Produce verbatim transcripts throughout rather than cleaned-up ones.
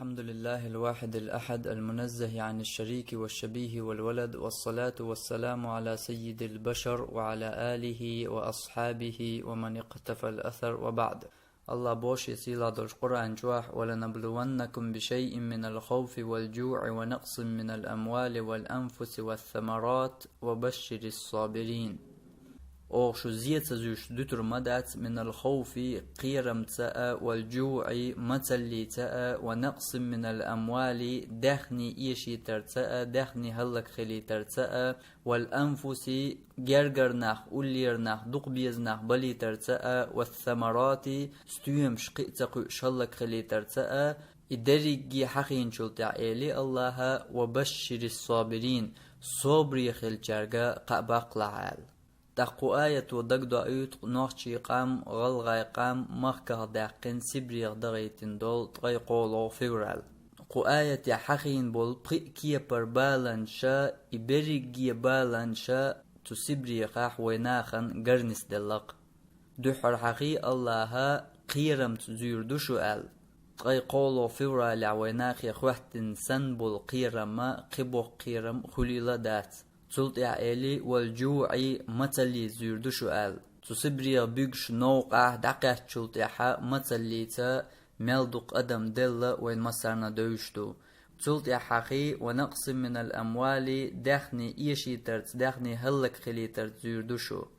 الحمد لله الواحد الأحد المنزه عن الشريك والشبيه والولد، والصلاة والسلام على سيد البشر وعلى آله وأصحابه ومن اقتفى الأثر، وبعد. Аллах боху шен сийлахь долчу Къуръан чохь: «ولنبلونكم بشيء من الخوف والجوع ونقص من الأموال والأنفس والثمرات وبشر الصابرين». Оха шу зен ца зуьйш дуьтур ма дац, минал хауфи, кхерамца а, вал жуъи, мацаллица а, ва накъсин минал амвали, даьхни эшийтарца а, даьхни хӀаллакьхилийтарца а, вал анфуси, гергара нах, уллера нах, дукха беза нах балийтарца а, ва самарати, стоьмаш кхин а ца кхуьуш хӀаллакьхилийтарца а, и дерриге хьахийначул тӀаьхьа эли Аллаха: «Ва башширис собирин», собаре хилчаьрга кхаъ баккхалахь аьлла. ТӀаккха кху аято дагадоуьйту нохчийн къам, гӀалгӀайн къам махках даьккхина Сибрех дахийтина долу ткъе кхоалгӀа февраль. Кху аятехь хьахийна болу пхи а кепара баланаш, и берриге баланаш цу Сибрехахь вайн нахана гар нисделла-кх. Дуьххьара хьахий Аллаха, кхерамца зуьйр ду шу аьлла. Ткъе кхоалгӀа февралехь вайн нахе хӀоьттина санна болу кхерам а, кхин боккха кхерам а хуьлийла а дац. Цул тӀаьхьа эли: «Вал жуъи», мацаллица зуьйр ду шу аьлла. Цу Сибрех буьгуш новкъахь дӀакхаьчначул тӀаьхьа мацаллица мел дукха адам делла вайн массарна девзаш ду. Цул тӀаьхьа хьахий: «Ва накъсин минал амвали», даьхни эшийтарца, даьхни хӀаллакьхилийтарца зуьйр ду шу.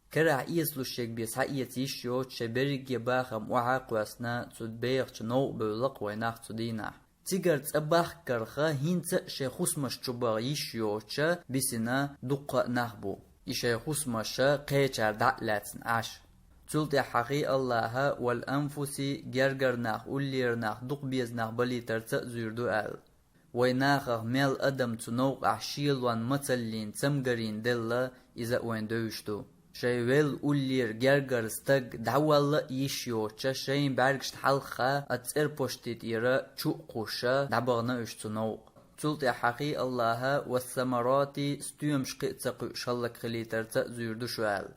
Карахь эцалуш ерг бен схьаэца йиш йоцуш, шайн берриге бахам охьа а кхоьссина, цу бехачу новкъа бевлла-кх вайн нах цу дийнахь. Цигара цӀа бахкарх хӀинца а шайн хӀусамаш чу баха йиш йоцуш, бисина дуккха а нах бу, и шайн хӀусамаш кхечара дӀа а лаьцна Ӏаш. Цул тӀаьхьа хьахий Аллаха: «Вал анфуси», гергара нах, уллера нах, дукха беза нах балийтарца а зуьйр ду аьлла. Вайн нахах мел адам цу новкъахь шелонна, мацаллина, цамгарина делла, иза а вайна девзаш ду. Шайн велла уллера гергара стаг дӀавалла а йиш йоцуш, шайн бӀаьргашна хьалха, а цӀерпошти тӀера чу а кхуьссуш, дӀабахана уьш цу новкъа. Цул тӀаьхьа хьахий Аллаха: «Ва самарати», стоьмаш кхин а ца кхуьуш хӀаллакьхилийтарца а зуьйр ду шу аьлла.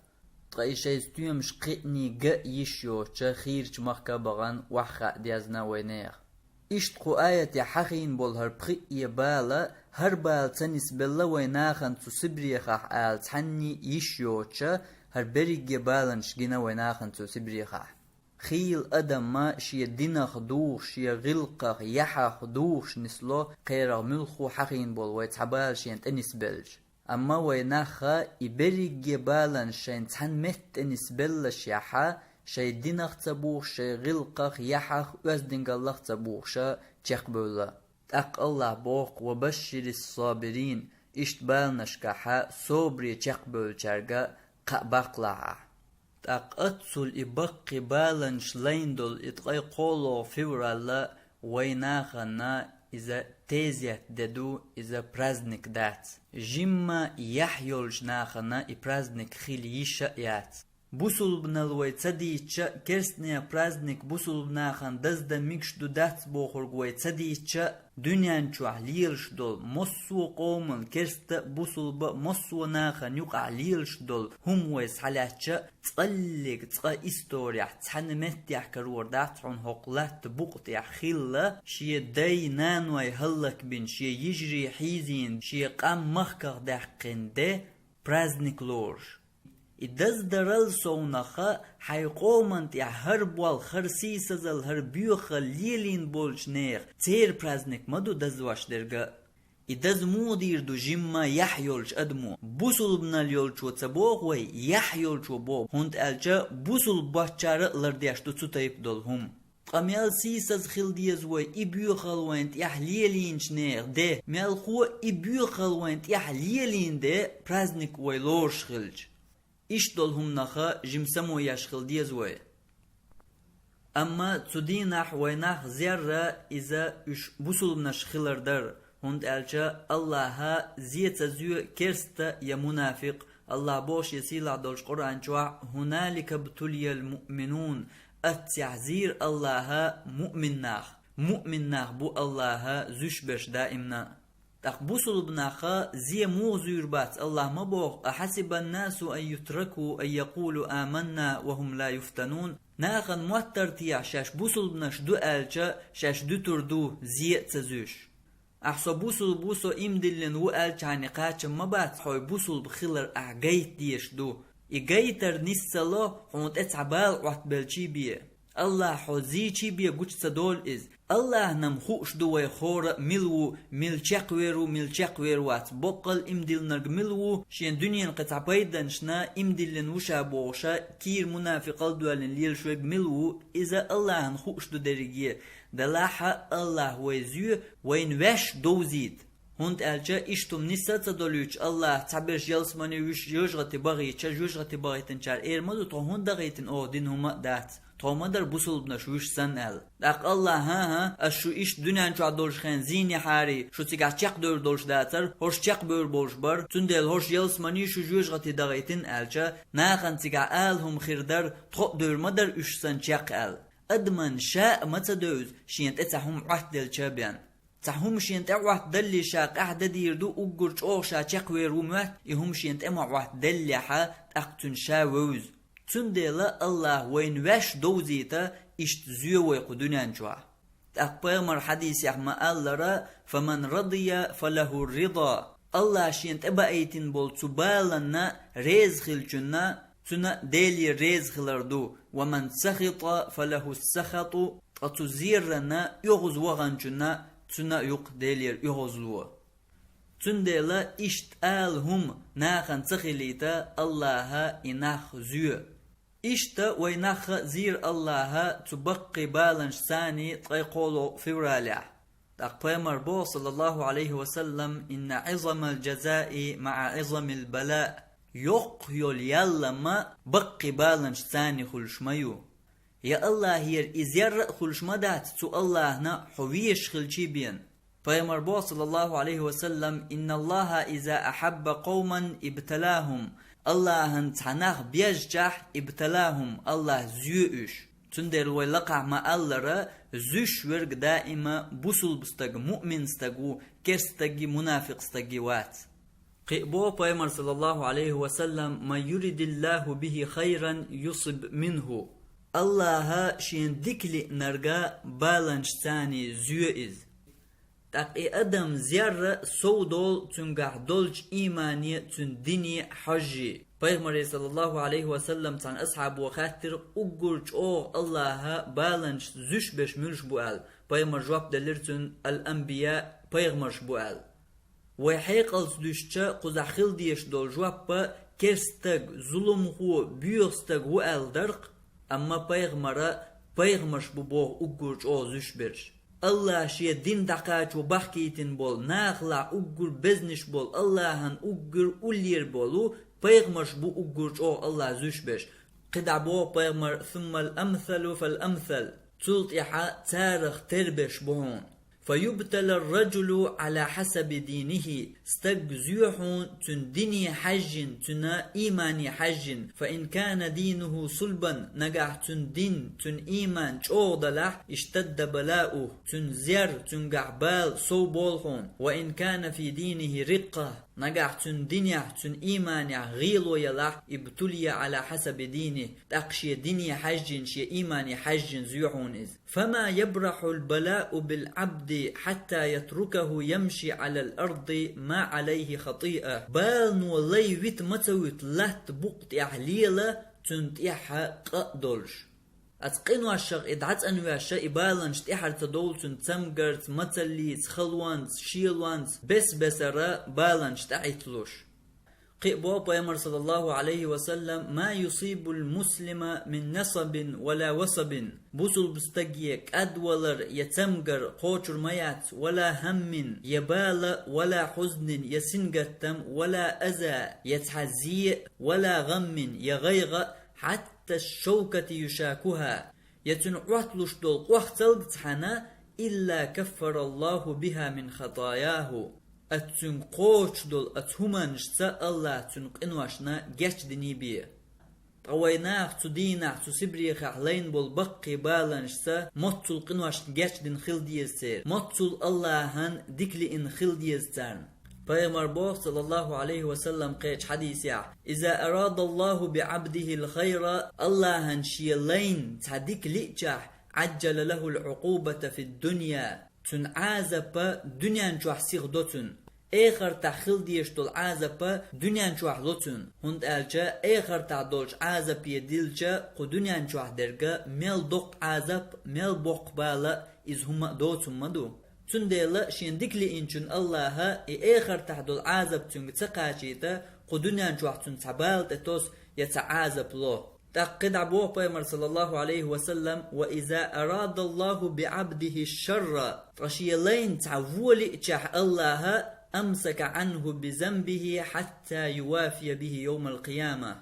Ткъа и шайн стоьмаш кхиъний ган а йиш йоцуш, хийрачу махка а бахана, охьахаа дезна вайнехан. Иштта кху аятехь хьахийна болу хӀара пхиъе бала, хӀара бала ца нисбелла вайн нахана цу Сибрехахь ала цхьанний йиш йоцуш, хӀара берриге баланаш гина вайн нахана цу Сибрехахь. Хийла адам шен динах духуш, шен гӀиллакхах, яхьах духуш нисло, кхерах муьлхха хьахийна болу вай цхьа бала шена тӀе нисбелча. Амма вайн нах и берриге баланаш шайна цхьана метта тӀе нисбеллашехь, шайн динах ца бухуш, шайн гӀиллакхах, яхьах, оьздангаллах ца бухуш, чекхбевлла. ТӀаккха Аллаха боху: «Ва башширис собирин», иштта баланашкахь собаре чекхбевллачаьрга кхаъ баккхалахь ахь. ТӀаккха оццул и баккхий баланаш лайна долу и ткъе кхоалгӀа февраль вайн нахана иза тезет де ду, иза праздник дац. Жимма яхь йолчу нахана и праздник хила йиш а яц. Бусулбанал вай ца дийцча а, керстанех праздник бусулба нахана даздан мегаш ду дац бохург вай ца дийцча а, дуьнен чохь лелаш долу, массо а къоман, керста а, бусулба а, массо а нахана юкъахь лелаш долу хӀума вай схьалаьцча а, цкъа а, цкъа исторехь цхьана меттехь карор дац хьуна хӀокху латта букъа тӀехь хилла, шен дай-наной хӀаллакбина, шен йижарий хьийзийна, шен къам махках даьккхина де праздник лоруш. И даздарал совнаха, хьайн къоман тӀехь хӀара болх, хӀара сийсазалла, хӀара боьхалла лелийна болчу нехан церан праздник ма ду даздеш дерг а. И даза муха дийр ду жимма яхь йолчу адамо? Бусулбанал йолчо ца боху вай, яхь йолчо боху, хӀунда аьлча бусулба боцчара а лардеш ду цу тайпа долу хӀума. Ткъа мел сийсаза хила деза вай и боьхалла вайн тӀехь лелийначу нехан де, мелхо а и боьхалла вайн тӀехь лелийна де праздник вай лоруш хилча. Иштта долу хӀуманах жима само еш хила деза вай. Амма цу дийнахь вайн нах зерра иза уьш бусулбанаш хилар дара, хӀунда аьлча Аллаха зе ца зоь керста я мунафикъ, Аллаха боху шен сийлахь долчу Къуръан чохь: «Гьуналика бтулиял муъминун», аццехь зийра Аллаха муъмин нах. Муъмин нах бу Аллаха зуьйш берш даимна. ТӀаккха бусулба наха зе муха зуьйр бац, Аллахь ма боху: «أحسب الناس أن يتركوا أن يقولوا آمنا وهم لا يفتنون». Нахана моттар техьа шаьш бусулбанаш ду аьлча, шаьш дуьтур ду зе а ца зуьйш. Ахь со бусулба ву, со иман диллина ву аьлча хьайна кхачам ма бац, хьо бусулба хилар ахь гайта дезаш ду. И гайтар нис ца ло, хьуна тӀе цхьа бала Ӏоттабелчий бен. Аллахь хьо зийчий бен гучу ца долу иза. Аллахьна-м хууш ду вай хӀора а мила ву, мила чекхвер ву, мила чекхвер вац. Боккъал иман диллинарг мила ву, шен дуьненан кхин цхьа пайданашна иман диллина ву ша бохуша, кийра мунафикъал доьллина лелаш верг мила ву, иза Аллахьна хууш ду дерриге. Делахь а Аллахь вай зоь, вайна ваьш довзийта. ХӀунда аьлча иштта хӀума нис а ца долуьйтуш, Аллахь цхьаберш ялсамане вуьйш жоьжахати бахийтича, жоьжахати бахийтинчара эр ма ду: «Тхо хӀунда дахийтина оха дина хӀума а дац, тхо ма дара бусулбанаш вуьйш санна», – аьлла. ТӀаккха Аллахь: «ХӀан-хӀа, ас шу иштта дуьнен чохь долуш хен зийна хьари, шу цигахь чекхдевр долуш дацара, хӀорш чекхбевр болуш бара, цундела хӀорш ялсамане шу жоьжахати дахийтина», – аьлча, нахана цигахь ала хӀума хир дара: «Тхо а девр ма дара уьш санна чекх», – аьлла. Адаман ша а ма ца девза, шен тӀе цхьа хӀума Ӏоттаделча бен. Цхьа хӀума шен тӀе Ӏоттадалле ша къаьхьа дан дийр ду, уггар чӀогӀа ша чекхвер ву моьтту, и хӀума шен тӀе ма Ӏоттаделлехьа, тӀаккха цуьнан ша вевза. Цундела Аллахь вайна ваьш довзийта иштта зоь вай кху дуьнен чохь. ТӀаккха пайхамар хьадисехь ма-аллара: «فمن رضي فله الرضا». Аллахь шен тӀе баийтина болу цу баланна реза хилчунна, цунна Деле реза хилар ду. «ومن سخط فله السخط». Ткъа цу зерранна оьгӀаз ваханчунна, цунна юкъа Делера оьгӀазло. Цундела иштта ала хӀума нахана ца хилийта Аллахьа и нах зоь. Иштта вай нахха зийра Аллахьа цу баккхий баланашцани ткъе кхоалгӀа февралехь. ТӀаккха пайхамар боху, саллаллаху Ӏалайхи ва саллам: «إن عظم الجزاء مع عظم البلاء». Йоккха йолу ял-м баккхий баланашцани хуьлуш ма ю. Я Аллахьера и зерра а хуьлуш ма дац, цу Аллахьна хьо везаш хилчий бен. Пайхамар боху, саллаллаху Ӏалайхи ва саллам: «إن الله إذا أحب قوما ابتلاهم». Аллахьна цхьа нах безчахь, ибталахум, Аллахь зоь уьш. Цундела вай лакхахь ма-аллара, зуьйш верг даима бусулба стаг, муъмин стаг ву, керста стаги, мунафикъ стаги вац. Кхин а боху пайхамар, саллаллаху Ӏалайхи ва саллам: «من يرد الله به خيرا يصب منه». Аллахьа шена дика лиънарга баланашцани зоь иза. ТӀаккха и адам зерра сов долу цуьнгахь долчу иймане, цуьнан дине хьожий. Пайхамаре, саллаллаху Ӏалайхи ва саллам, цхьана асхьабо хаьттира, уггар чӀогӀа Аллахьа баланаш зуьйш берш муьлш бу аьлла. Пайхамар жоп делира цуьнан: «Ал-анбия», пайхамарш бу аьлла. Вай хьекъалца дуьстича, кхузахь хила дезаш долу жоп а керста стаг, зуламхо, боьха стаг ву аьлла дара-кх, амма пайхамара пайхамарш бу боху уггар чӀогӀа зуьйш берш. Аллахь шен дин дӀакхачо бахкийтина болу, нахалахь уггар безнаш болу, Аллахьан уггар уллера болу пайхамарш бу уггар чӀогӀа Аллахь зуьйш берш. КхидӀа боху пайхамар: «ثم الأمثل فالأمثل». Цул тӀаьхьа царах тера берш бу хьуна. «فيبتلى الرجل على حسب دينه». Стаг зоь хьуна цуьнан дине хьаьжжина, цуьнан иймане хьаьжжина. «فإن كان دينه صلبا», нагахь цуьнан дин, цуьнан ийман чӀогӀа далахь, «اشتد بلاؤه», цуьнан зер, цуьнгахь бала сов болу хьуна. «وإن كان في دينه رقة», нагахь цуьнан динехь, цуьнан ийманехь гӀело ялахь, «ابتلي على حسب دينه», тӀаккха шен дине хьаьжжина, шен иймане хьаьжжина зоь хьуна иза. «فما يبرح البلاء بالعبد حتى يتركه يمشي على الأرض ما عليه خطيئة». Балано лай вита ма ца вуьту латта букъа тӀехь лела, цуьнан тӀехь къа а долуш. Оцу къиношах и дӀацӀанвеш, и баланаш тӀаьхьара ца довлу цуьнан цамгарца, мацаллица, халонца, шелонца, бес-бесара баланаш тӀаӀитталуш. Кхин а боху пайхамар, саллаллаху Ӏалайхи ва саллам: «ما يصيب المسلم من نصب ولا وصب». Бусулба стаге кӀадвалар я цамгар кхочур ма яц, «ولا هم», я бала, «ولا حزن», я сингаттам, «ولا أذى», я цхьа зе, «ولا غم», я гӀайгӀа, «حتى الشوكة يشاكها», я цуьнан Ӏотталуш долу къохцалгацхьана, «إلا كفر الله بها من خطاياه». Оцу цуьнга кхочуш долу оцу хӀуманашца Аллахь цуьнан къиношна гечдиний бен. Ткъа вай наха цу дийнахь, цу Сибрехахь лайна болу баккхий баланашца моццул къиношна гечдина хила деза церан, моццул Аллахьан дика лиъна хила деза царна. Пайхамар боху, саллаллаху Ӏалайхи ва саллам, кхечу хьадисехь: «Иза арадаллаху би Ӏабдихил хайра», Аллахьан шен лайна цхьа дика лиъчахь, «Ӏаджжала лахул Ӏукъубата фид дунья», цуьнан Ӏазапа дуьнен чохь сиха до цуьнан. Эхартахь хила дезаш долу Ӏазапа дуьнен чохь ло цуьнан, хӀунда аьлча эхартахь долчу Ӏазапе дилча, кху дуьнен чохь дерг мел доккха Ӏазап, мел боккха бала, иза хӀумма а доцун ма ду. Цундела шен дика лиъначун Аллаха и эхартахь долу Ӏазап цуьнга ца кхачийта, кху дуьнен чохь цуьнан цхьа бала тӀе тосу я цхьа Ӏазап ло. ТӀаккха кхидӀа боху пайхамар, саллаллаху Ӏалайхи ва саллам: «Ва иза арадаллаху би Ӏабдихи шарра», ткъа шен лайна цхьа вон лиъчахь Аллаха, «амсака Ӏанху би занбихи хьатта ювафия бихи йовмал къияма».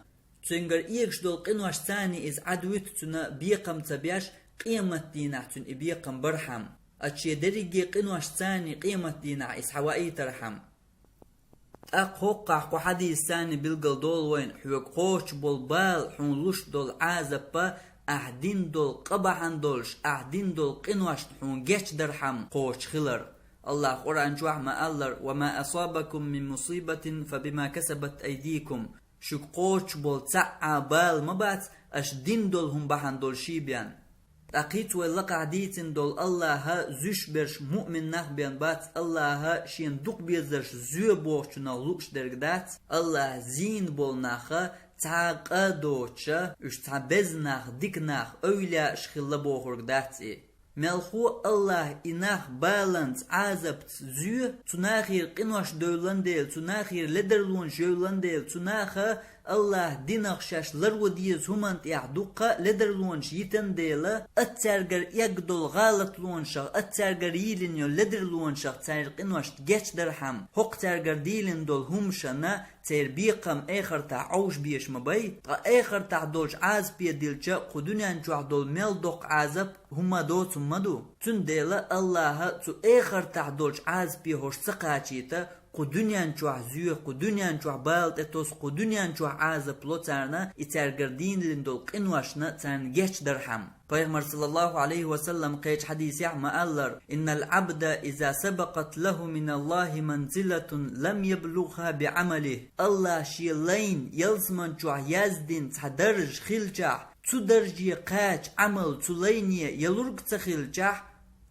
Цуьнгара эгаш долу къиношца иза Ӏадвуьту, цуьнан бекхам ца беш, къематдийнахь цуьнан и бекхам бархьама. Ткъа шен дерриге къиношца къематдийнахь иза схьаваийтархьама. ТӀаккха хӀокхахь кху хьадисца билгал долу вайна, хьоьга кхочуш болу бала, хьуна луш долу Ӏазапа, ахь дина долу къа бахьана долуш, ахь дина долу къиношна хьуна гечдархьама кхочуш хилар. Аллаха Къуръан чохь ма-аллара: «Ва ма асабакум мин мусибатин фа бима касабат айдикум». Шуьга кхочуш болу цхьа а бала ма бац, аша дина долу хӀума бахьана долуш бен. Ткъа кхин а вай лакхахь дийцина долу Аллаха зуьйш берш муъмин нах бен бац, Аллаха шена дукха безарш зоь бохучунах лууш дерг дац, Аллаха зийна болу нах цхьа а къа доцуша, уьш цхьа беза нах, дика нах, эвлаяаш хилла бохург дац и. Мелхо Аллаха и нах баланца, Ӏазапца зоь, цу нахера къинош девллан дела, цу нахера ледарлонаш евллан дела, цу наха Аллаха динах шаьш ларво деза хӀуманна тӀехь дуккха а ледарлонаш йитан дела, ат цаьргара эгна долу гӀалатлонашах, ат цаьргара йийлина йолу ледарлонашах церан къиношна гечдархьама, хӀокху цаьргара дийлина долу хӀуманашна церан бекхам эхартахь Ӏовжабеш ма бай, ткъа эхартахь долчу Ӏазапе дилча, кху дуьнен чохь долу мел доккха Ӏазап хӀумма доцун ма ду. Цундела Аллаха цу эхартахь долчу Ӏазапе хӀорш ца кхачийта, кху дуьнен чохь зоь, кху дуьнен чохь бала тӀе тосу, кху дуьнен чохь Ӏазап ло царна, и цаьргара дийлина долу къиношна царна гечдархьама. Пайхамар, саллаллаху Ӏалайхи ва саллам, кхечу хьадисехь ма-аллара: «Иннал Ӏабда иза сабакъат лаху миналлахи манзилатун лам яблугӀха би Ӏамалихи». Аллаха шен лайна ялсаман чохь яздина цхьа даржа хилчахь, цу дарже кхача Ӏамал цу лайне ялург ца хилчахь,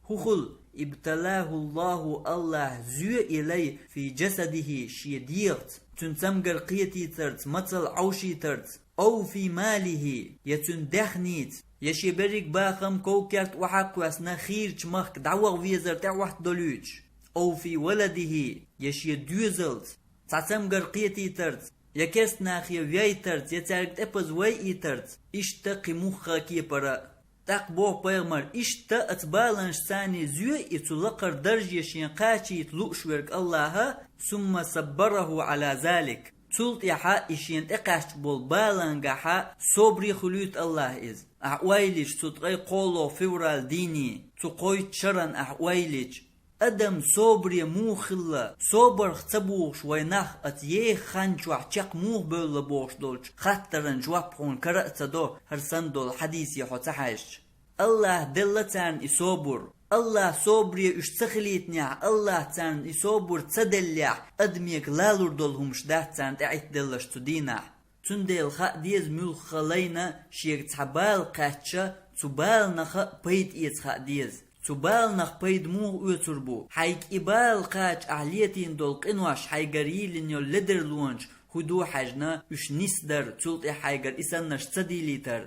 хӀун хуьлу? «Ибталахуллаху», Аллаха зоь и лай, «фи джасадихи», шен дегӀаца, цуьнан цамгар кхетийтарца, мацалла Ӏовшийтарца, «ав фи малихи», я цуьнан даьхница, я шен берриг бахам, ков-керт охьа а кхоьссина, хийрачу махка дӀаваха везар тӀехӀоттадолуьйтуш, «ав фи валадихи», я шен доьзалца, цхьа цамгар кхетийтарца, я керста нахе вейтарца, я цаьрга тӀепаза вайийтарца, иштта кхин муьлхха а кепара. ТӀаккха боху пайхамар: «Иштта оцу баланашца зоь и цу лакхара дарже шен кхачийта лууш верг Аллаха, сумма саббараху Ӏала залик». Цул тӀаьхьа и шена тӀекхаьчна болу балангахьа собаре хуьлуьйту Аллаха иза. Ахь ойла йича, цу ткъе кхоалгӀа февраль дийне, цу кхойтта шарна ахь ойла йича, адам собаре муха хилла, собарх ца бухуш вай нах оцу еха хан чохь чекх муха бевлла бохуш долчу хаттаран жоп хьуна кара а ца до, хӀара санна долу хьадисе хьо ца хьаьжча. Аллаха делла царна и собар. Аллаха собаре уьш ца хилийтинехь, Аллаха царна и собар ца деллехь, адамега лалур долу хӀумаш дац царна тӀеӀиттаделларш цу дийнахь. Цундела хаа деза муьлхха лайна шега цхьа бала кхаьчча, цу баланах а пайда эца хаа деза. Цу баланах пайда муха оьцур бу? Хьайга и бала кхача ахь летийна долу къинош, хьайгара йийлина йолу ледарлонаш хӀун ду хьаьжна, уьш нисдар, цул тӀаьхьа хьайгара и саннарш ца дийлийтар.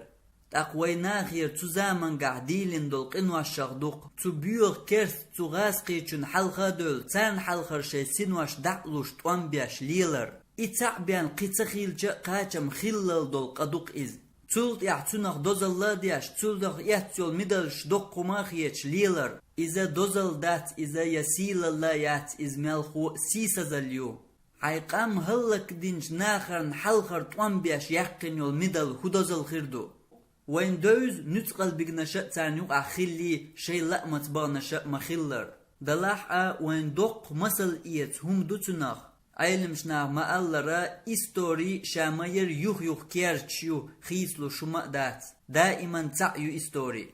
ТӀаккха вай нахера цу замангахь дийлина долу къиношах ду-кх, цу боьха керста, цу гӀазкхичун хьалха а девлла, царна хьалхара шайн синош дӀа а луш, тӀом беш лелар. И цхьаъ бен кхин ца хилча а кхачам хиллал долу къа ду-кх иза. Цул тӀаьхьа цунах дозалла а деш, цунах эцна йолу мидалш доккха хӀума а хеташ лелар. Иза дозалла дац, иза я сийлалла яц, иза мелхо а сийсазалла ю. Хьайн къам хӀаллакдинчу нахарна хьалхара тӀом беш яьккхина йолу мидал хӀун дозалла хир ду? Вайна девза нуьцкъала бигнаша а царна юкъахь хиллий, шайн лаамца бахнаша а ма-хиллара. Делахь а вайна доккха масал эца хӀума ду цунах. Ӏелимаш наха ма-аллара, истори ша ма-яр юх-юх керчаш ю, хийцалуш хӀума а дац. Даиман цхьаъ ю истори.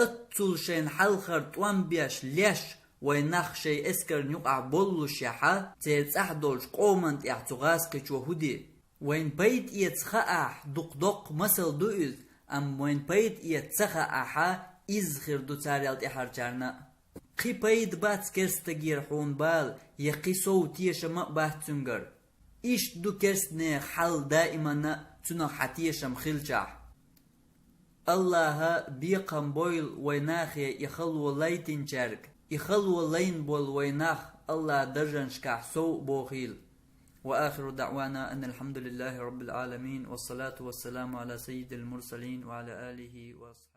Аццул шайна хьалхара тӀом беш леш, вай нах шоай эскарна юкъахь боллушехьа, церан цӀахь долчу къоман тӀехь цу гӀазкхичо хӀу де. Вайна пайда эца хаахь, дукха доккха масал ду иза, амма вайна пайда эца ца хаахьа, изза хир ду царел тӀаьхьарчарна а. Кхин пайда бац керстагера хьуна бала, я кхин сов тешам а бац цуьнгара. Иштта ду керстанехан хьал даимана а, цунах хьан тешам хилчахь. Аллаха бекхам бойла вай нахе и хало лайтинчаьрга, и хало лайна болу вай нах Аллаха даржанашкахь сов а бохийла. وآخر دعوانا أن الحمد لله رب العالمين، والصلاة والسلام على سيد المرسلين وعلى آله وصحبه.